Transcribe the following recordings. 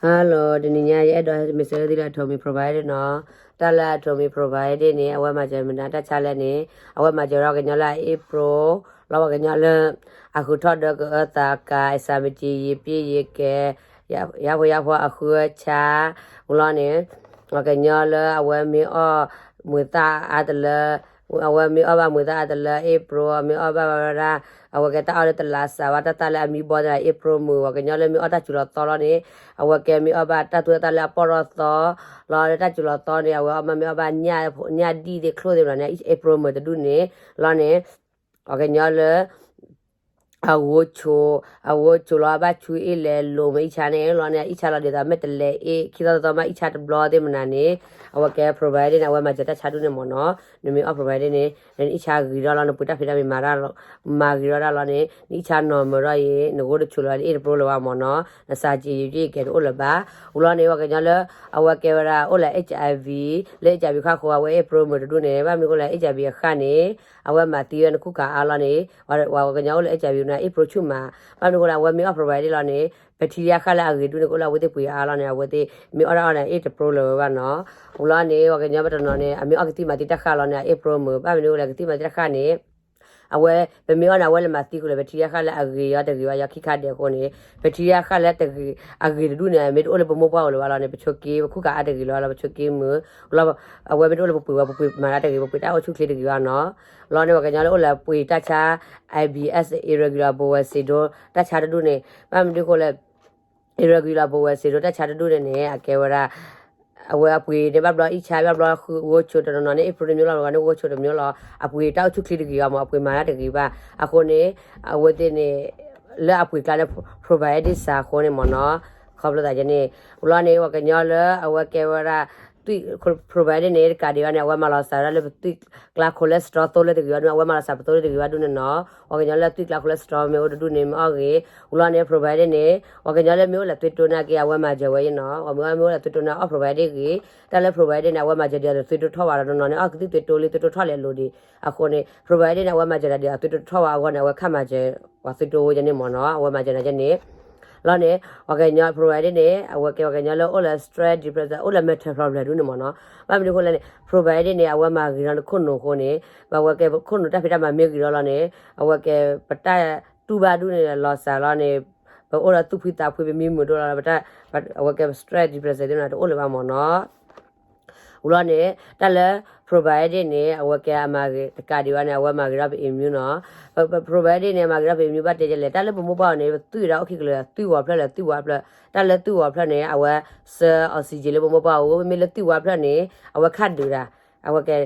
Hello, တနံၤညါယအဲၣ်ဒိးဟဲမ့ၢ်စၢၤသုလၢ Atomy Probiotic နီၤ. တၢ်လၢ Atomy Probiotic န့ၣ် အဝဲမၤစၢၤမနုၤတၢ်ဆါလဲၣ်န့ၣ်, အဝဲမၤစၢၤဒီးပှၤကညီလၢအ April လီၤ, ပှၤကညီလၢ အဃုထီၣ်ဒၢကအၢသးကၤ အစၢမကံ ယံာ်ပျ့ယံာ်ကဲ, ယါဖိယါဖိအဃုအဆါ, ဝံၤလီၤန့ၣ် ပှၤကညီလၢအဝဲမ့ၢ်အီၣ် မုာ်သၣ်အါတလၢ, အဝဲမ့ၢ်အီၣ်ဘၣ်မုာ်သၣ်အါတလၢ April, မ့ၢ်အီၣ်ဘၣ်ဝဲဒၣ် အဝဲကဲတၢ်အီၣ်လၢတလးစးဘၣ် တၢ်သၣ်လၢအမံဘီသ့ၣ် April မုာ်, ပှၤကညီလၢမ့ၢ်အီၣ်တၢ်စူၤလီၤသီလီၤန့ၣ်, အဝဲကဲမ့ၢ်အီၣ်ဘၣ်တၢ်သူတၢ်သၣ်လၢအပီၢ်ထီၣ်သီလီၤ, လၢတၢ်စူၤလီၤသီန့ၣ် အဝဲအီၣ်မ့ၢ်အီၣ်ဘၣ် ညၣ်ဒံၣ်သ့ၣ်ချိၣ်သ့ၣ်မနုၤန့ၣ် April မုာ်တဒူၣ်န့ၣ်လီၤန့ၣ်, ပှၤကညီလၢ အဂိၢ်ဆိး, အဂိၢ်ဆိးလီၤအဘၣ်ဆူအ့ၣ်လဲၤလိၤမ့ၢ်အ့ၣ်ဆါန့ၣ်လီၤန့ၣ်, အ့ၣ်ဆါလီၤဒ်သိးမ့ၢ်တလဲၤအ့ၣ် ခံသီသီသီမ့ၢ်အ့ၣ်ဆါတဘျီသ့ၣ်မနုၤန့ၣ်, အဝဲကဲ probiotic န့ၣ် အဝဲမၤစၢၤတၢ်ဆါဒူၣ်န့ၣ်မ့ၢ်နီၤ. နမ့ၢ်အီၣ် probiotic န့ၣ် နအ့ၣ်ဆါဂ့ၤထီၣ်လီၤ, နပှ့ၤတၢ်ဖံးတၢ်မၤမၤဂ့ၤထီၣ်တၢ်လီၤန့ၣ်, နအ့ၣ်ဆါနီၤမုာ်ထီၣ်အံၤ နဂိၢ်တဆိးလီၤ အ့ၣ်တပြိလၢၤဘၣ်မ့ၢ်နီၤ, နစၢ်ကံးယံာ်ကဲတအိၣ်လၢၤဘၣ်. ဝံၤလီၤန့ၣ် ပှၤကညီလၢ အဝဲကဲဝဲဒၣ်အိၣ်လၢ HIV, လၢ HIV ခါဃိ အဝဲ April မုာ်တဒူၣ်န့ၣ် ဘၣ်မနုၤအဃိလဲၣ် HIV အဃၣ်န့ၣ် အဝဲမၤသံဝဲနခူၣ်ခါအါလီၤန့ၣ်, ပှၤကညီအိၣ်လၢ HIV န့ၣ် April ဆူၣ်မး, ဘၣ်မနုၤအဃိလဲၣ် အဝဲမ့ၢ်အီၣ် probiotic လီၤန့ၣ် bacteria ဃၣ်လၢအဂ့ၤဒူၣ်န့ၣ် ကအိၣ်လၢအဝဲသ့ၣ်ပှ့ၤအါလီၤန့ၣ် အဝဲသ့ၣ်မ့ၢ်အီၣ်တၢ်အီၣ်န့ၣ် အ့ၣ်တပြိလၢၤဝဲဘၣ်နီၤ. ဝံၤလီၤန့ၣ် ပှၤကညီပတနီၤန့ၣ် အမ့ၢ်အီၣ်ကသံၣ်မၤသံတၢ်ဃၣ်လီၤန့ၣ် အ April မုာ်, ဘၣ်မနုၤအဃိလဲၣ် ကသံၣ်မၤသံတၢ်ဃၣ်န့ၣ် အဝဲ ပမ့ၢ်အီၣ်န့ၣ် အဝဲလဲၤမၤသံဃုာ်လၢ bacteria ဃၣ်လၢအဂ့ၤအီၤတဂ့ၤဘၣ်အီၤခံခါဒဲးအဃိန့ၣ် bacteria ဃၣ်လၢတဂ့ၤ အဂ့ၤတဒူၣ်န့ၣ် မ့ၢ်တအိၣ်လၢပမိၢ်ပှၢ်အိၣ်လၢၤဘၣ်လီၤန့ၣ် ပဆိးက့ ပခူၣ်ခါအါတဂ့ၤလၢၤဘၣ်လီၤ ပဆိးက့မုာ်လီၤ. အဝဲမ့ၢ်တအိၣ်လၢပပှ့ၤဝဲ ပပှ့ၤမၤတၢ်တဂ့ၤ ပပှ့ၤတၢ်အိၣ်ဆူၣ်ချ့တဂ့ၤဘၣ်နီၤ. လီၤန့ၣ် ပှၤကညီလၢအိၣ်လၢပှ့ၤတၢ်ဆါ I B S irregular bowel syndrome တၢ်ဆါတဒူၣ်န့ၣ် ဘၣ်မနုၤအဃိလဲၣ် irregular bowel syndrome တၢ်ဆါတဒူၣ်န့ၣ်န့ၣ် အကဲဝဲဒၣ် အဝဲအပှ့ၤန့ၣ် ဘၣ်ဘျီအ့ၣ်ဆါ ဘၣ်ဘျီဂိၢ်ဆိးတနီၤနီၤန့ၣ် April တမျိုးလီၤ ဘၣ်န့ၣ်ဂိၢ်ဆိးတမျိုးလီၤ အပှ့ၤတၢ်အိၣ်ဆူၣ်ချ့တဂ့ၤဘၣ်မ့ၢ် အပှ့ၤမၤတၢ်တဂ့ၤဘၣ် အဃိန့ၣ် အဝဲသ့ၣ်န့ၣ် လၢအပှ့ၤကျါန့ၣ် probiotic စးအဃိန့ၣ်မ့ၢ်နီၤ. ခီဖျိသးယဲန့ၣ် ဝံၤလီၤန့ၣ် ပှၤကညီလၢအဝဲကဲဝဲဒၣ် သွံၣ် probiotic န့ၣ် တကးဒံးဘၣ်န့ၣ် အဝဲမၤလီၤစှၤဒၣ်လၢပသွံၣ်ကျါ cholesterol သိလၢတဂ့ၤဘၣ်ဒူၣ်န့ၣ် အဝဲမၤလီၤစှၤပသိလၢတဂ့ၤဘၣ်ဒူၣ်န့ၣ်နီၤ. ပှၤကညီလၢသွံၣ်ကျါ cholesterol မ့ၢ်အိၣ်တဒူၣ်န့ၣ် မ့ၢ်အီၣ်ဂ့ၤ ဝံၤလီၤန့ၣ် probiotic န့ၣ် ပှၤကညီလၢမ့ၢ်အိၣ်လၢသွေးတိုးန့ၣ်က့ အဝဲမၤစၢၤဝဲအံၤနီၤ. ပှၤမ့ၢ်အိၣ်လၢသွေးတိုးန့ၣ် အီၣ် probiotic ဂ့ၤ တၢ်လၢ probiotic န့ၣ် အဝဲမၤစၢၤဒ်သိးသွေးတိုးထီၣ်ဝဲဒီး တနီၤန့ၣ် အီၣ်ကသံၣ်သွေးတိုးလံ သွေးတိုးထီၣ်လဲၣ်အလိၤဒံး အဃိန့ၣ် probiotic န့ၣ် အဝဲမၤစၢၤဒၣ်ဒ်သိးသွေးတိုးထီၣ်ဝဲအဂီၢ်န့ၣ် အဝဲခးမၤစၢၤ ပှၤသွေးတိုးဝဲယဲန့ၣ်မ့ၢ်နီၤ အဝဲမၤစၢၤနၤယဲန့ၣ် လီၤန့ၣ် ပှၤကညီ probiotic န့ၣ် အဝဲကဲပှၤကညီလၢအိၣ်လၢ stress depression အိၣ်လၢ mental problem ဒူၣ်န့ၣ်မ့ၢ်နီၤ. ဘၣ်မနုၤအဃိလဲၣ်န့ၣ် probiotic န့ၣ် အဝဲမၤဂ့ၤထီၣ်နခိၣ်နူာ်အဃိန့ၣ် ပဝဲကဲခိၣ်နူာ်တၢ်ဖံးတၢ်မၤမ့ၢ်ဂ့ၤထီၣ်လီၤန့ၣ် အဝဲကဲပတၢ်တူၢ်ဘၣ်ဒူၣ်န့ၣ်လီၤစှၤလီၤန့ၣ် ပအိၣ်ဒီးသူၣ်ဖှံသးဖှံ ပမံမုာ်ဒိၣ်လီၤ ပတၢ် အဝဲကဲ stress depression သ့ၣ်မနုၤတအိၣ်လၢၤဘၣ်မ့ၢ်နီၤ. ဝံၤလီၤန့ၣ် တၢ်လၢ probiotic န့ၣ် အဝဲကဲအမၤဂ့ၤတကးဒံးဘၣ်န့ၣ် အဝဲမၤဂ့ၤထီၣ်ပ immune နီၤ. ပ probiotic န့ၣ် အမၤဂ့ၤထီၣ်ပ immune ဘၣ်တဲဒ်လဲၣ် တၢ်လၢပမိၢ်ပှၢ်အီၤန့ၣ် ပသွံၣ်ဝဲဒၣ်အိၣ်ခံကလၢၤ သွံၣ်ဝီၤဖျၢၣ်လၢသွံၣ်ဝီၤဖျၢၣ် တၢ်လၢသွံၣ်ဝီၤဖျၢၣ်န့ၣ် အဝဲဆှၢ oxygen လၢပမိၢ်ပှၢ်အအိၣ် မ့မ့ၢ်လၢသွံၣ်ဝီၤဖျၢၣ်န့ၣ် အဝဲခးဒုးတၢ် အဝဲကဲ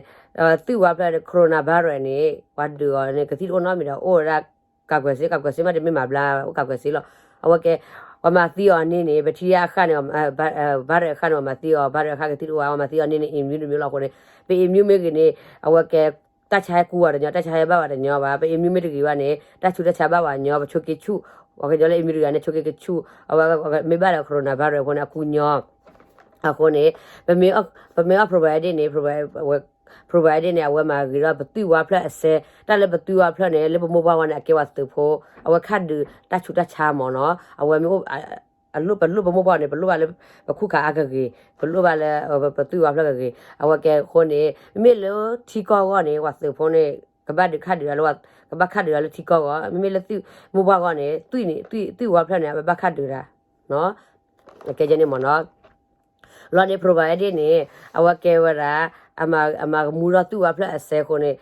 သွံၣ်ဝီၤဖျၢၣ်န့ၣ် coronavirus န့ၣ် ပှၤဒုးအီၤန့ၣ် ကသံၣ်တအိၣ်နီတမံၤဒီး အိၣ်ဝဲဒၣ် ကးကွဲးစ့ ကးကွဲးစ့မးတမ့ၢ်မၤဘျါ အိၣ်ကးကွဲးစ့လီၤ. အဝဲကဲ ပှၤမၤသံအီၤန့ၣ်န့ၣ် bacteria အဃၣ်န့ၣ် virus အဃၣ်န့ၣ် ပှၤမၤသံအီၤ virus အဃၣ်ကသံၣ်တအိၣ်ဘၣ် ပှၤမၤသံအီၤန့ၣ်န့ၣ် immune တမျိုးလီၤအဃိန့ၣ် ပ immune မ့ၢ်ဂ့ၤန့ၣ် အဝဲကဲ တၢ်ဆါဟဲကူဝဲတညီ တၢ်ဆါဟဲဘၣ်ဝဲတညီဘၣ် ပ immune မ့ၢ်တဂ့ၤဘၣ်န့ၣ် တၢ်ဆူးတၢ်ဆါဘၣ်ဝဲညီ ပဆိးက့ဆူၣ် ပှၤကညီလၢ immune တဂ့ၤန့ၣ် ဆိးက့ကဆူၣ် အဝဲမ့ၢ်ဘၣ်ဒီး coronavirus အဃိန့ၣ် အကူညီ အဃိန့ၣ် ပမ့ၢ်အီၣ် probiotic န့ၣ် probiotic န့ၣ် အဝဲမၤဂ့ၤထီၣ်ပသွံၣ်ဝါဖျၢၣ်အစဲ တၢ်လၢပသွံၣ်ဝါဖျၢၣ်န့ၣ် လၢပမိၢ်ပှၢ်ဝဲန့ၣ် အကဲဝဲသုးဖိ အဝဲခးဒုးတၢ်ဆူးတၢ်ဆါမ့ၢ်နီၤ အဝဲမ့ၢ်အိၣ် အလိၣ် ပလိၣ်ပမိၢ်ပှၢ်န့ၣ် ပလိၣ်ဘၣ်လၢ ပခူၣ်ခါအါကဂ့ၤ ပလိၣ်ဘၣ်လၢ ပသွံၣ်ဝါဖျၢၣ်ကဂ့ၤ အဝဲကဲအဃိန့ၣ် မ့မ့ၢ်လၢထံကီၢ်အဂီၢ်န့ၣ် ပှၤသုးဖိန့ၣ် ကဘၣ်ဒုးခးဒုးလၢ ကဘၣ်ခးဒုးလၢထံကီၢ်အဂီၢ် မ့မ့ၢ်လၢသွံၣ်မိၢ်ပှၢ်အဂီၢ်န့ၣ် သွံၣ်န့ၣ် သွံၣ်ဝါဖျၢၣ်န့ၣ် အဘၣ်ခးဒုးတၢ် ကဲယဲန့ၣ်မ့ၢ်နီၤ လီၤန့ၣ် probiotic န့ၣ် အဝဲကဲဝဲဒၣ် အမၤကမူထီၣ်သွံၣ်ဝါဖျၢၣ်အစဲအဃိန့ၣ်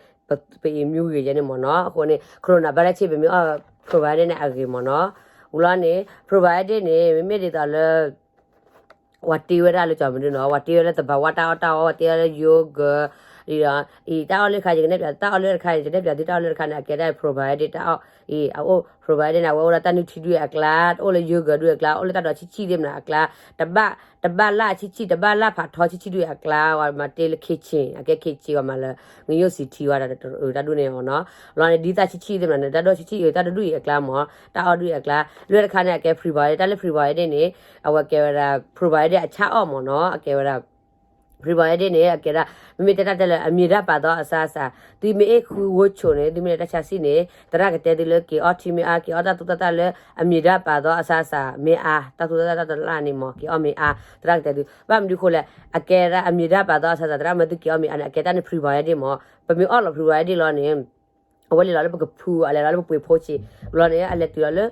ပ immune ဂ့ၤယဲန့ၣ်မ့ၢ်နီၤ အဃိန့ၣ် coronavirus ပမ့ၢ်အီၣ် probiotic န့ၣ်အဂ့ၤမ့ၢ်နီၤ ဝံၤလီၤန့ၣ် probiotic န့ၣ် မ့မ့ၢ်ဒ်သိးလၢ ဝဲတ့ဝဲဒၣ်လၢကၠီမနုၤနီၤ ဝဲတ့ဝဲလၢသဘာဝတၢ်အီၣ်တၢ်အီ ဝဲတ့ဝဲလၢ yogurt အံၤ တၢ်အီၣ်လၢတခါ ယကနဲၣ်ပၠး တၢ်အီၣ်လၢတခါန့ၣ် ယကနဲၣ်ပၠးသုတၢ်အီၣ်လၢတခါန့ၣ် အကဲဒၣ် probiotic တၢ်အီၣ်အံၤ အအိၣ် probiotic န့ၣ် အဝဲအိၣ်ဒီးတၢ်နုၢ်ထံဒုၣ်အကျါ တအိၣ်လၢ yogurt ဒုၣ်အကျါ အိၣ်လၢတၢ်ဒီးဆံးဆံးသ့ၣ်မနုၤအကျါ တဘၣ် တဘၣ်လၢဆံးဆံး တဘၣ်လၢဖးထီဆံးဆံးဒုၣ်အကျါ ဝဲမၤတ့လၢ kitchen အကဲ kitchen ဝဲမၤလၢ ငရုတ် seed ထံဝဲဒၣ် တၢ်ဒိၣ်န့ၣ်အီၤနီၤ လီၤန့ၣ် ဒ်တၢ်ဆံးဆံးသ့ၣ်မနုၤန့ၣ် တၢ်ဒိၣ်ဆံးဆံး တၢ်ဒိၣ်ဒုၣ်အံၤအကျါမ့ၢ် တၢ်အီၣ်ဒုၣ်အံၤအကျါ လၢတခါန့ၣ် အကဲ probiotic တၢ်လၢ probiotic န့ၣ် အဝဲကဲဝဲဒၣ် probiotic အဆၣ်အီၣ်မ့ၢ်နီၤ အကဲဝဲဒၣ် prebiotic န့ၣ် အကဲဒၣ် မ့မ့ၢ်တဲတၢ်တဲလၢ အမံၤတၢ်ပာ်သီအဆါအစး, သုမ့ၢ်အ့ၣ်ဃုဝိချိုန့ၣ် သုမ့ၢ်လဲၤတၢ်ဆါဆံၣ်န့ၣ် သရၣ်ကတဲသုလၢက့ၤအီထံမ့ၢ်အါ က့ၤအီတၢ်သူတၢ်သၣ်လၢ အမံၤတၢ်ပာ်သီအဆါအစးမ့ၢ်အါ တၢ်သူတၢ်သၣ်တၢ်တလၣ်န့ၣ်မ့ၢ် က့ၤအီမ့ၢ်အါ သရၣ်ကတဲသု ဘၣ်မနုၤဃိလဲၣ် အကဲဒၣ်အမံၤတၢ်ပာ်သီအဆါအစး သရၣ်မၢသုက့ၤအီမ့ၢ်အါန့ၣ် အကဲတၢ်န့ၣ် prebiotic မ့ၢ် ပမ့ၢ်အီၣ်လီၤ prebiotic လီၤန့ၣ် အဝဲလဲၤလီၤလၢပကဖု အလဲၤလီၤလၢပပှ့ၤဖိဆံးလီၤန့ၣ် အလဲၤတုၤလီၤလၢ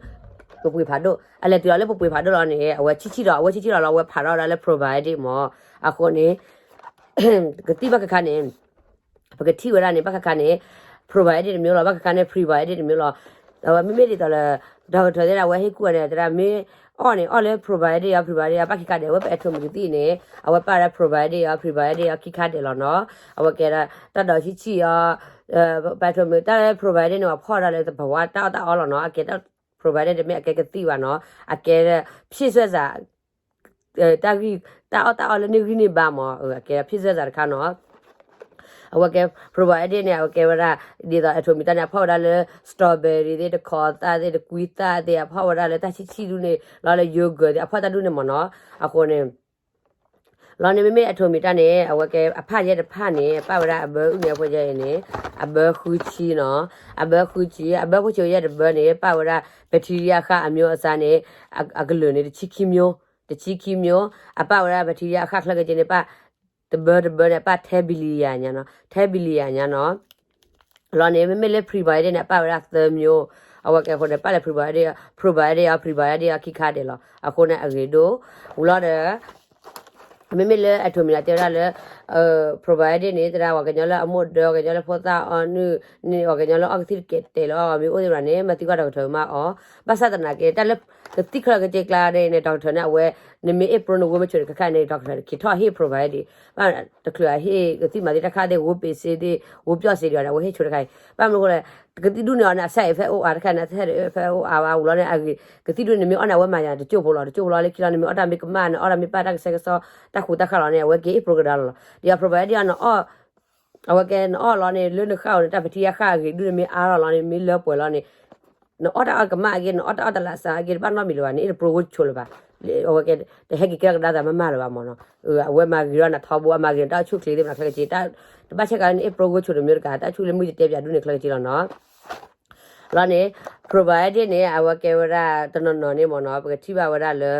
ပပှ့ၤဖးဒိၣ် အလဲၤတုၤလီၤလၢပပှ့ၤဖးဒိၣ်လီၤန့ၣ် အဝဲဆံၣ်ဆံၣ်ဒီး အဝဲဆံၣ်ဆံၣ်ဒီးလီၤ အဝဲဖးထီၣ်ဝဲဒၣ်လၢ prebiotic မ့ၢ် အဃိန့ၣ် ကသံၣ်ဘၣ်ခါခါန့ၣ် ပကထံၣ်ဝဲဒၣ်န့ၣ် ဘၣ်ခါခါန့ၣ် probiotic တမျိုးလီၤ ဘၣ်ခါခါန့ၣ် prebiotic တမျိုးလီၤ အဝဲမ့မ့ၢ်ဒ်သိးလၢ doctor သ့ၣ်ဒၣ်ဝဲဟ့ၣ်ကူၣ်ဝဲန့ၣ် သရၣ်မ့ၢ်အီၣ်န့ၣ် အီၣ်လၢ probiotic အီၤ probiotic အီၤ ဘၣ်ခံခါဒဲး အဝဲပ Atomy ကသံၣ်န့ၣ် အဝဲပာ်ဝဲဒၣ် probiotic အီၤ probiotic အီၤ ခံခါဒဲးလီၤနီၤ အဝဲကဲဒၣ် တၢ်ဒီးဆံၣ်ဆံၣ်အီၤ ပ Atomy တၢ်လၢ probiotic န့ၣ် ပှၤဖီၣ်ဝဲဒၣ်လၢသဘာဝတၢ်အီၣ်တၢ်အီလီၤနီၤ အကဲတၢ် probiotic တမ့ၢ်အကဲကသံၣ်ဘၣ်နီၤ အကဲ ဖြည့်စွက်စာ တၢ်ဂံၢ် တၢ်အီၣ်တၢ်အီလၢန့ၢ်ဂံၢ်န့ၢ်ဘါမ့ၢ် အကဲ ဖြည့်စွက်စာ တခါနီၤ အဝဲကဲ probiotic န့ၣ် အဝဲကဲဝဲဒၣ် ဒ်သိး Atomy တၢ်န့ၣ် အဖီၣ်ဝဲဒၣ်လၢ strawberry သ့ၣ် တခီသၣ်သ့ၣ် တကွံသၣ်သ့ၣ် အဖီၣ်ဝဲဒၣ်လၢတၢ်ဆံၣ်ဆံၣ်ဒူၣ်န့ၣ် လီၤလၢ yogurt သ့ၣ် အဖီၣ်တၢ်ဒူၣ်န့ၣ်မ့ၢ်နီၤ အဃိန့ၣ် လီၤန့ၣ် မ့မ့ၢ် Atomy တၢ်န့ၣ် အဝဲကဲအဖၣ်ယဲၢ်တဖၣ်န့ၣ် ပာ်ဝဲဒၣ်အဘၢအုၣ်န့ၣ် အဖိယဲၢ်အံၤန့ၣ် အဘၢဃုဆံနီၤ အဘၢဃုဆံ အဘၢဖိဆံယဲၢ်တဘၢန့ၣ် ပာ်ဝဲဒၣ် bacteria အဃၣ်အမျိုးအစားန့ၣ် အကလုာ်န့ၣ် တဆံခံမျိုး တဆံခံမျိုး အပာ်ဝဲဒၣ် bacteria အဃၣ်ချၢက့န့ၣ် ပာ် တဘၢတဘၢန့ၣ် အပာ် ten billion ညါနီၤ ten billion ညါနီၤ လီၤန့ၣ် မ့မ့ၢ်လၢ probiotic န့ၣ် အပာ်ဝဲဒၣ်သၢမျိုး အဝဲကဲအဃိန့ၣ် ပာ်လၢ probiotic probiotic အီၤ probiotic အီၤ ခံခါဒဲးလီၤ အဃိန့ၣ် အဂ့ၤဒိၣ် ဝံၤလီၤဒီး မ့မ့ၢ်လၢ Atomy န့ၣ် တဲဝဲဒၣ်လၢ probiotic န့ၣ် သရၣ် ပှၤကညီလၢအမိၢ်ဒၢ ပှၤကညီလၢဖိသၣ်အီၣ်နုၢ် န့ၣ် ပှၤကညီလၢအီၣ်ကသံၣ်တကဲးတဲာ်လၢအီၣ်မ့ၢ်အိၣ်သ့ၣ်တဖၣ်န့ၣ် မၤသံကွၢ် doctor မးအီၤ ဘၣ်ဆၣ်သနာ်က့ တၢ်လၢ ကသံၣ်ချၢက့ကျါန့ၣ် doctor န့ၣ် အဝဲ နမ့ၢ်အ့ၣ်ပြိနဝဲမ့ၢ်ဆိန့ၣ် ခဲခါန့ၣ် doctor က့ၤထီၣ်ဟ့ၣ် probiotic ဘၣ်တချုးအဟ့ၣ်ကသံၣ်မၤသံတၢ်ခါသ့ၣ် ဝိပ့ၤစ့သ့ၣ် ဝိပျီၣ်စ့ဒံးန့ၣ် အဝဲဟ့ၣ်ဆိတခါအံၤ ဘၣ်မနုၤဃိလဲၣ် ကသံၣ်ဒူၣ်န့ၣ်အီၤန့ၣ် အ side effect အိၣ်အါတခါန့ၣ် အ side effect အိၣ်အါဝဲ ဝံၤလီၤန့ၣ် အဂ့ၤ ကသံၣ်ဒူၣ်န့ၣ် နမ့ၢ်အီၣ်န့ၣ် အဝဲမၤယၤ တကၠိၢ်ဖိလီၤ တကၠိၢ်ဖိလီၤ လၢခံလီၤ နမ့ၢ်အီၣ်တၢ်မ့ၢ်ကမၣ်န့ၣ် အီၣ်တၢ်မ့ၢ်ပၢ်တၢ်ကဆှဲကဆှီ တၢ်ဃူတၢ်ဃၣ်လီၤန့ၣ် အဝဲက့ၤအ့ၣ်ပြိကဒါလီၤလီၤ ဒီးအ probiotic အီၤန့ၣ်အီၣ် အဝဲကဲနအီၣ်လီၤန့ၣ် လၢနဃၣ်အီၤန့ၣ် တၢ် bacteria ဃၣ်အဂ့ၤဒူၣ်န့ၣ်မ့ၢ်အါထီၣ်လီၤန့ၣ် မ့ၢ်လၢပှဲၤလီၤန့ၣ် နအီၣ်တၢ်အီၣ်ကမၣ်အဂ့ၤ နအီၣ်တၢ်အီၣ်တလးစၢ်အဂ့ၤ တဘၣ်နီတမံၤလၢၤဘၣ်န့ၣ် အ့ၣ်တပြိဂိၢ်ဆိလၢၤဘၣ် အဝဲကဲ တဟဲက့ၤကဲထီၣ်ကဒါသးမးမးလၢၤဘၣ်မ့ၢ်နီၤ အဝဲမၤဂ့ၤထီၣ်နထီဘိ အမၤဂ့ၤထီၣ်တၢ်အိၣ်ဆူၣ်အိၣ်ချ့သ့ၣ်မနုၤချၢက့ တဘၣ်ဆဲးကါန့ၣ် အ့ၣ်ပြိဂိၢ်ဆိတမံၤတကး တၢ်အိၣ်ဆူၣ်အိၣ်ချ့လၢမုၢ်ယတဲပၠးဒူၣ်န့ၣ်ချၢက့လီၤနီၤ လီၤန့ၣ် probiotic န့ၣ် အဝဲကဲဝဲဒၣ်တနီၤနီၤန့ၣ်မ့ၢ်နီၤ ပကထံၣ်ဘၣ်ဝဲဒၣ်လၢ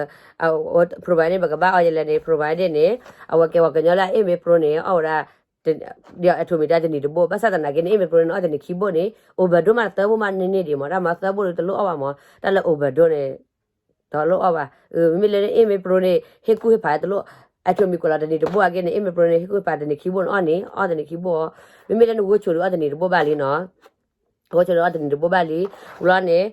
probiotic န့ၣ် ပကဘၣ်အီၣ်ယဲလဲၣ်န့ၣ် probiotic န့ၣ် အဝဲကဲပှၤကညီလၢအအ့ၣ်မ့ၢ်ပြိန့ၣ် အီၣ်ဝဲဒၣ် ဒီး Atomy တၢ်တနံၤတဘိ ဘၣ်ဆၣ်သနာ်က့န့ၣ် အ့ၣ်မ့ၢ်ပြိန့ၣ် နအီၣ်တနံၤခံဘိန့ၣ် overdose မးသၢဘိမးန့ၢ်န့ၢ်ဒံးမ့ၢ် တၢ်မၤသၢဘိန့ၣ် တလိၣ်အီၣ်ဘၣ်မ့ၢ် တၢ်လၢ overdose န့ၣ် တလိၣ်အီၣ်ဘၣ် မ့မ့ၢ်လၢအ့ၣ်မ့ၢ်ပြိန့ၣ် ဟ့ၣ်ကူၣ်ဟ့ၣ်ဖးတလိၣ် Atomy ကွဲးလီၤတနံၤတဘိအဂ့ၢ်န့ၣ် အ့ၣ်မ့ၢ်ပြိန့ၣ် ဟ့ၣ်ကူၣ်ဟ့ၣ်ဖးတနံၤခံဘိန့ၣ်အီၣ်န့ၣ် အီၣ်တနံၤခံဘိအီၤ မ့မ့ၢ်လၢနဂိၢ်ဆိဒီးအီၣ်တနံၤတဘိဘၣ်လံနီၤ အဝဲဆိဒီးအီၣ်တနံၤတဘိဘၣ်လံ ဝံၤလီၤန့ၣ်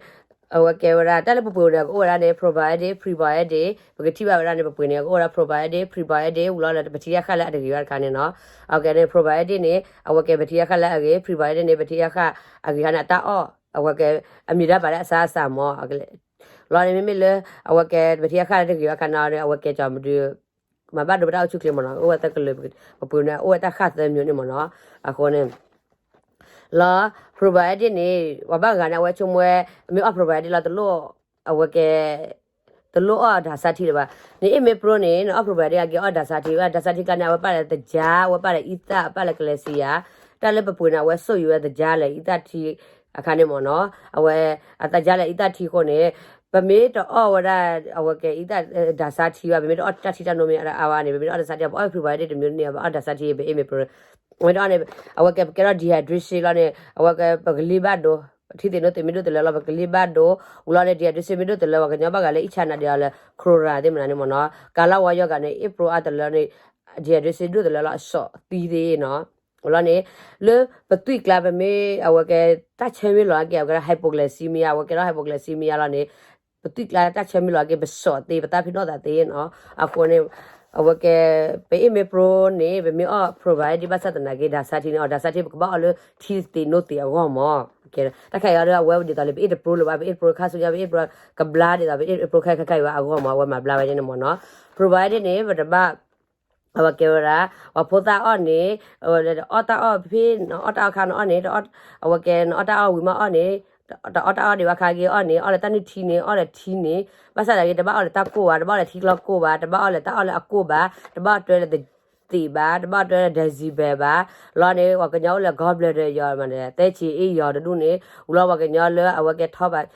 အဝဲကဲဝဲဒၣ် တၢ်လၢပပှ့ၤဝဲဒၣ်ကအိၣ်ဝဲဒၣ်န့ၣ် probiotic probiotic ပကထံၣ်ဘၣ်ဝဲဒၣ်န့ၣ် ပပှ့ၤန့ၣ် ကအိၣ်ဝဲဒၣ် probiotic probiotic ဝံၤလီၤလၢ bacteria ဃၣ်လၢအတဂ့ၤဘၣ်တခါန့ၣ်နီၤ အဝဲကဲန့ၣ် probiotic န့ၣ် အဝဲကဲ bacteria ဃၣ်လၢအဂ့ၤ probiotic န့ၣ် bacteria ဃၣ်အဂ့ၤခါန့ၣ် အတၢ်အီၣ် အဝဲကဲ အမံၤတၢ်ပာ်လၢအဆါအစးမ့ၢ် လီၤန့ၣ် မ့မ့ၢ်လၢ အဝဲကဲ bacteria ဃၣ်လၢတဂ့ၤဘၣ်ခါန့ၣ် အဝဲကဲကီမဒု မၤဘၣ်ဒိပတၢ်အိၣ်ဆူၣ်ချ့မ့ၢ်နီၤ အိၣ်ဝဲသၢကလုာ် ပပှ့ၤန့ၣ် အိၣ်ဝဲတၢ်ဃၣ်သၢမျိုးန့ၣ်မ့ၢ်နီၤ အဃိန့ၣ် လီၤ probiotic န့ၣ် ပှၤဘၣ်ဂၤန့ၣ် အဝဲဆိကမိၣ်ဝဲ မ့ၢ်အီၣ် probiotic လီၤတလိၣ် အဝဲကဲ တလိၣ်အီၣ်ဒၢးဆါထံလၢၤဘၣ် နအ့ၣ်မ့ၢ်ပြိန့ၣ် နအီၣ် probiotic အက့ၤအီၣ်ဒၢးဆါထံ ဝဲဒၢးဆါထံကျါန့ၣ် အဝဲပာ်လၢသကြား အဝဲပာ်လၢအံသၣ် အပာ်လၢ calcium တၢ်လၢပပှ့ၤန့ၣ် အဝဲစိာ်ယူၤဝဲသကြားလၢ အံသၣ်ထံ အခါန့ၣ်မ့ၢ်နီၤ အဝဲ အသကြားလၢအံသၣ်ထံအဃိန့ၣ် ပမ့ၢ်တအီၣ်ဝဲဒၣ် အဝဲကဲအံသၣ် ဒၢးဆါထံဘၣ် ပမ့ၢ်တအီၣ်တၢ်ထံတၢ်နိမ့ၢ်အါဘၣ်န့ၣ် ပမ့ၢ်တအီၣ်ဒၢးဆါထံ ပအီၣ် probiotic တမျိုးန့ၣ် ပအီၣ်ဒၢးဆါထံ ပအ့ၣ်မ့ၢ်ပြိ ဝဲဒၣ်န့ၣ် အဝဲကဲပကဲထီၣ် dehydration လီၤန့ၣ် အဝဲကဲပကလ့ဘၣ်ဒိ ထံသ့ၣ်နိသ့ၣ်မ့ၢ်ဒိၣ်တလၢလီၤ ပကလ့ဘၣ်ဒိ ဝံၤလီၤန့ၣ် dehydration မ့ၢ်ဒိၣ်တလၢ ပှၤကညီဘၣ်ဂၤလၢအံၣ်ဆါနၤဒံးအီၤလၢ cholera သ့ၣ်မနုၤန့ၣ်မ့ၢ်နီၤ ကၤလီဝါယီဂၤန့ၣ် အ့ၣ်ပြိအါတလၢန့ၣ် dehydration ဒိၣ်တလၢလီၤ အစီာ်သံသ့ၣ်နီၤ ဝံၤလီၤန့ၣ် လၢပသွံၣ်ကျါပမ့ၢ် အဝဲကဲတၢ်ဆၢမ့ၢ်လီၤက့ၤ အဝဲကဲထီၣ် hypoglycemia အဝဲကဲထီၣ် hypoglycemia လီၤန့ၣ် ပသွံၣ်ကျါတၢ်ဆၢမ့ၢ်လီၤက့ၤ ပစီာ်သ့ ပသးဖံးနီၣ်သးသ့နီၤ အဃိန့ၣ် အဝဲကဲ ပအ့ၣ်မ့ၢ်ပြိန့ၣ် ပမ့ၢ်အီၣ် probiotic ဘၣ်ဆၣ်သနာ်က့ ဒၢးဆါထံန့ၣ် အီၣ်ဒၢးဆါထံ ပကဘၣ်အီၣ်လၢထံသ့ၣ်နိသ့ၣ်အဂီၢ်မ့ၢ် တၢ်ခါအံၤဒီး အဝဲဒ်သိးလၢပအ့ၣ်တပြိလၢၤဘၣ် ပအ့ၣ်တပြိခါဆူညါ ပအ့ၣ်တပြိကဘျါဒ်သိး ပအ့ၣ်တပြိခဲခါခါအံၤဘၣ်အဂီၢ်မ့ၢ် အဝဲမၤဘျါဝဲန့ၣ်မ့ၢ်နီၤ probiotic န့ၣ် ပတဘၣ် အဝဲကဲဝဲဒၣ် ပှၤဖိသၣ်အီၣ်န့ၣ် အီၣ်တၢ်အီၣ်ဖဲ နအီၣ်တၢ်အီၣ်ခါနအီၣ်န့ၣ် အဝဲကဲနအီၣ်တၢ်အီၣ်ဝံၤမးအီၣ်န့ၣ် တအီၣ်တၢ်အီၣ်ဒံးဘၣ်ခါဂ့ၤအီၣ်န့ၣ် အီၣ်လၢတၢ်နုၢ်ထံန့ၣ် အီၣ်လၢထံန့ၣ် ဘၣ်ဆၣ်သနာ်က့ တဘၣ်အီၣ်လၢတၢ်ကိၢ်ဘၣ် တဘၣ်အီၣ်လၢထံကျီကိၢ်ဘၣ် တဘၣ်အီၣ်လၢတၢ်အီၣ်လၢအကိၢ်ဘၣ် တဘၣ်အီၣ်တွဲလၢ တဘၣ်အိၣ်လၢအသံးဘၣ်, တဘၣ်အိၣ်တ့ၢ်လၢ decibel ဘၣ်, လီၤန့ၣ် ပှၤကညီအိၣ်လၢ gallbladder ယီၤမးန့ၣ် သၢဆံအ့ၣ်ယီၤတဒူၣ်န့ၣ် ဝံၤလီၤပှၤကညီလၢအဝဲကဲထီၣ်ဘၣ်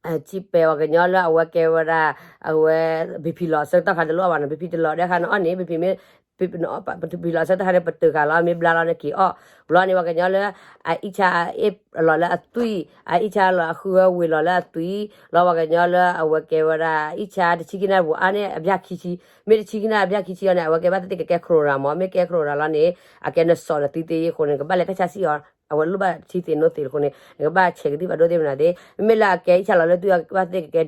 ဆံပဲာ်ပှၤကညီလၢအဝဲကဲဝဲဒၣ် အဝဲ BP လီၤအဆၢကတီၢ်ခါန့ၣ် တလိၣ်အီၣ်ဘၣ်နီၤ, BP တလီၤဒီးခါန့ၣ်အီၣ်န့ၣ် BP မ့ၢ် BP လီၤအဆၢကတီၢ်ခါန့ၣ် ပတုာ်ဃာ်လီၤ မ့ၢ်ဘျါလီၤန့ၣ်က့ၤအီၣ်, လီၤန့ၣ် ပှၤကညီလၢ အအံၣ်ဆါအ့ၣ်လီၤလၢအသွံၣ်, အအံၣ်ဆါလီၤအဃုအဝ့ၤလီၤလၢအသွံၣ်, လီၤပှၤကညီလၢအဝဲကဲဝဲဒၣ် အအံၣ်ဆါတဆံခံနၣ်ရံၣ်ပူၤအါန့ၢ်အဘျၣ်ခံဆံ, မ့ၢ်တဆံခံနၣ်ရံၣ်အဘျၣ်ခံဆံအီၤန့ၣ် အဝဲကဲဘၣ်သ့ၣ်သ့ၣ်ကကဲ corona မး, မ့ၢ်ကဲ corona လီၤန့ၣ် အကဲနစိာ်နသံသ့အဃိန့ၣ် နကဘၣ်လဲၤတၢ်ဆါဆံၣ်အီၤ, အဝဲလိၣ်ဘၣ်ထံသ့ၣ်နိသ့ၣ်အဃိန့ၣ် နကဘၣ်ဆဲးကသံၣ်ဘၣ်ဒိသ့ၣ်မနုၤသ့, မ့မ့ၢ်လၢအကဲအံၣ်ဆါလီၤလၢသွံၣ်အဘၣ်သ့ၣ်ကကဲ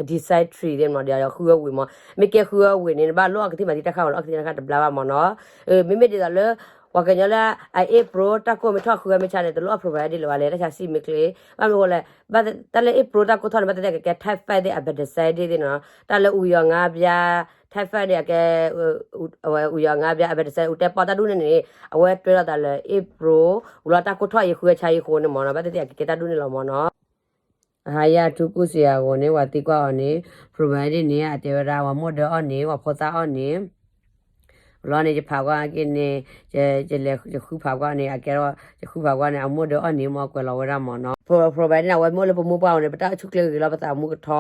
dysentery သ့ၣ်မး ဒီးဃုအဝ့ၤမး, မ့ၢ်ကဲဃုအဝ့ၤန့ၣ် နဘၣ်လိၣ်အီၣ်ကသံၣ်မၤသံတၢ်ခါမးနီၤ, အီၣ်ကသံၣ်တၢ်ခါတဘျါဘၣ်မးနီၤ, မ့မ့ၢ်ဒ်သိးလၢ ပှၤကညီလၢအအ့ၣ်ပြိ တၢ်ကိၢ်မ့ၢ်ထီၣ်ဃုအမ့ၢ်ဆါန့ၣ် တလိၣ်အီၣ် probiotic လၢၤဘၣ်လဲၣ် တၢ်ဆါဆံၣ်မ့ၢ်ချ့, ဘၣ်မနုၤအဃိလဲၣ်, တၢ်လၢအ့ၣ်ပြိတၢ်ကိၢ်ထီၣ်န့ၣ် ဘၣ်သ့ၣ်သ့ၣ်ကကဲ typhoid သ့ၣ် appendicitis သ့ၣ်နီၤ, တၢ်လၢအူယီၤငါးပြား typhoid န့ၣ် အကဲ အဝဲအူယီၤငါးပြား appendicitis အူတဲပီၣ်တၢ်ဒူၣ်န့ၣ်န့ၣ် အဝဲတွဲလိာ်သးလၢအ့ၣ်ပြိ, ဝံၤလီၤတၢ်ကိၢ်ထီၣ်အံၤဃုအဆါအံၤအဃိန့ၣ်မးနီၤ, ဘၣ်သ့ၣ်သ့ၣ်အကကဲတၢ်ဒူၣ်န့ၣ်လီၤမးနီၤ. ဟါယၤထူကူၣ်စံးယၤအဂီၢ်န့ၣ် ပှၤသံကွၢ်အီၤန့ၣ် probiotic န့ၣ် အတဲဝဲဒၣ် ပှၤမိၢ်ဒၢအီၣ်န့ၣ် ပှၤဖိသၣ်အီၣ်န့ၣ် လီၤန့ၣ် ယဖးကွၢ်က့ၤန့ၣ် ယလဲၤယဃုဖးကွၢ်န့ၣ် အကဲထီၣ် ယဃုဖးကွၢ်န့ၣ် အမိၢ်ဒၢအီၣ်န့ၣ် မ်အကွဲးလီၤဝဲဒၣ်မးနီၤ, probiotic န့ၣ် အဝဲမ့ၢ်အိၣ်လၢပမိၢ်ပှၢ်အအိၣ်န့ၣ် ပတၢ်အိၣ်ဆူၣ်ချ့ဂ့ၤလီၤ ပသးမူကထီ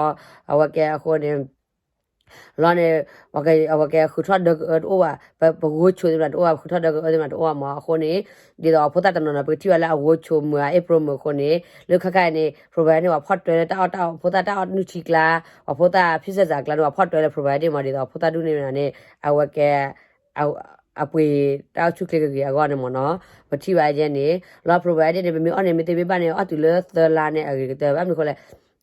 အဝဲကဲအဃိန့ၣ် လီၤန့ၣ် အဝဲကဲဃုထီၣ်ဒၢကအၢတအိၣ်ဘၣ်, ပဂိၢ်ဆိးသ့ၣ်မနုၤတအိၣ်ဘၣ်, ပဃုထီၣ်ဒၢကအၢသ့ၣ်မနုၤတအိၣ်ဘၣ်မး, အဃိန့ၣ် ဒ်သိးအဖိသၣ်တနီၤနီၤ ပကထံၣ်ဘၣ်လၢအဂိၢ်ဆိးမုာ်ဧါ အ့ၣ်ပြိမုာ်အဃိန့ၣ် လၢခါခါအံၤန့ၣ် probiotic န့ၣ် ပှၤဖီၣ်တွဲလၢတၢ်အီၣ်တၢ်အီဖိသၣ်တၢ်အီၣ်နုၢ်ထံကျါ, ပှၤဖိသၣ်ဖံၣ်စဲၣ်စးကျါန့ၣ် ပှၤဖီၣ်တွဲလၢ probiotic မး ဒ်သိးအဖိသၣ်ဒူၣ်န့ၣ်မနုၤန့ၣ် အဝဲကဲ အပှ့ၤတၢ်အိၣ်ဆူၣ်ချ့ဂ့ၤဂ့ၤအဂီၢ်န့ၣ်မးနီၤ, ပထံၣ်ဘၣ်ယဲန့ၣ် လီၤ probiotic န့ၣ် ပမ့ၢ်အီၣ်န့ၣ် မ့ၢ်သ့မ့ၢ်ဘၣ်န့ၣ် အီၣ်တုၤလၢသၢလါန့ၣ် အဂ့ၤကတၢၢ် ဘၣ်မနုၤအဃိလဲၣ်,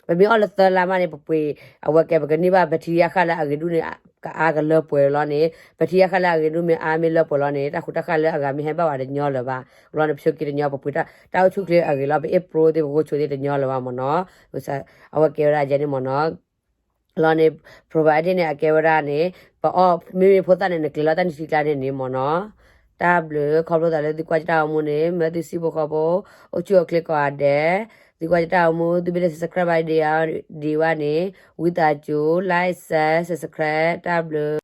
ပမ့ၢ်အီၣ်လၢသၢလါမးန့ၣ် ပပှ့ၤ အဝဲကဲ ပကန့ၢ်ဘၣ် bacteria ဃၣ်လၢအဂ့ၤဒူၣ်န့ၣ် ကအါကလၢပှဲၤလီၤန့ၣ် bacteria ဃၣ်လၢအဂ့ၤဒူၣ်မ့ၢ်အါမ့ၢ်လၢပှဲၤလီၤန့ၣ် တၢ်ဃူတၢ်ဃၣ်လၢအဂၤမ့ၢ်ဟဲဘၣ်ဝဲတညီလၢၤဘၣ်, လီၤန့ၣ် ပဆိးက့တညီ ပပှ့ၤတၢ်အိၣ်ဆူၣ်ချ့အဂ့ၤလီၤ ပအ့ၣ်ပြိသ့ၣ် ပဂိၢ်ဆိးသ့ၣ်တညီလၢၤဘၣ်မးနီၤ, အဝဲကဲဝဲဒၣ်ယဲန့ၣ်မးနီၤ လီၤန့ၣ် probiotic န့ၣ် အကဲဝဲဒၣ်န့ၣ် ပအီၣ်မ့မ့ၢ်ဖိသၣ်န့ၣ် နကျဲၤလီၤတၢ်နုၢ်ထံကျါန့ၣ်န့ၣ်မ့ၢ်နီၤ, တၢ်ဘျုးခီဖျိသးလၢသုကွၢ်ကတၢ်အီမူန့ၣ် မၢသုစံးဖိဃီဖိ အိၣ်ဆူၣ်အိၣ်ချ့ကိးဂၤဒဲး, သုကွၢ်ကတၢ်အီမူ သုမ့ၢ်တ subscribe ဘၣ်ဒံးဘၣ်န့ၣ် ဝံသးစူၤ like share subscribe တၢ်ဘျုး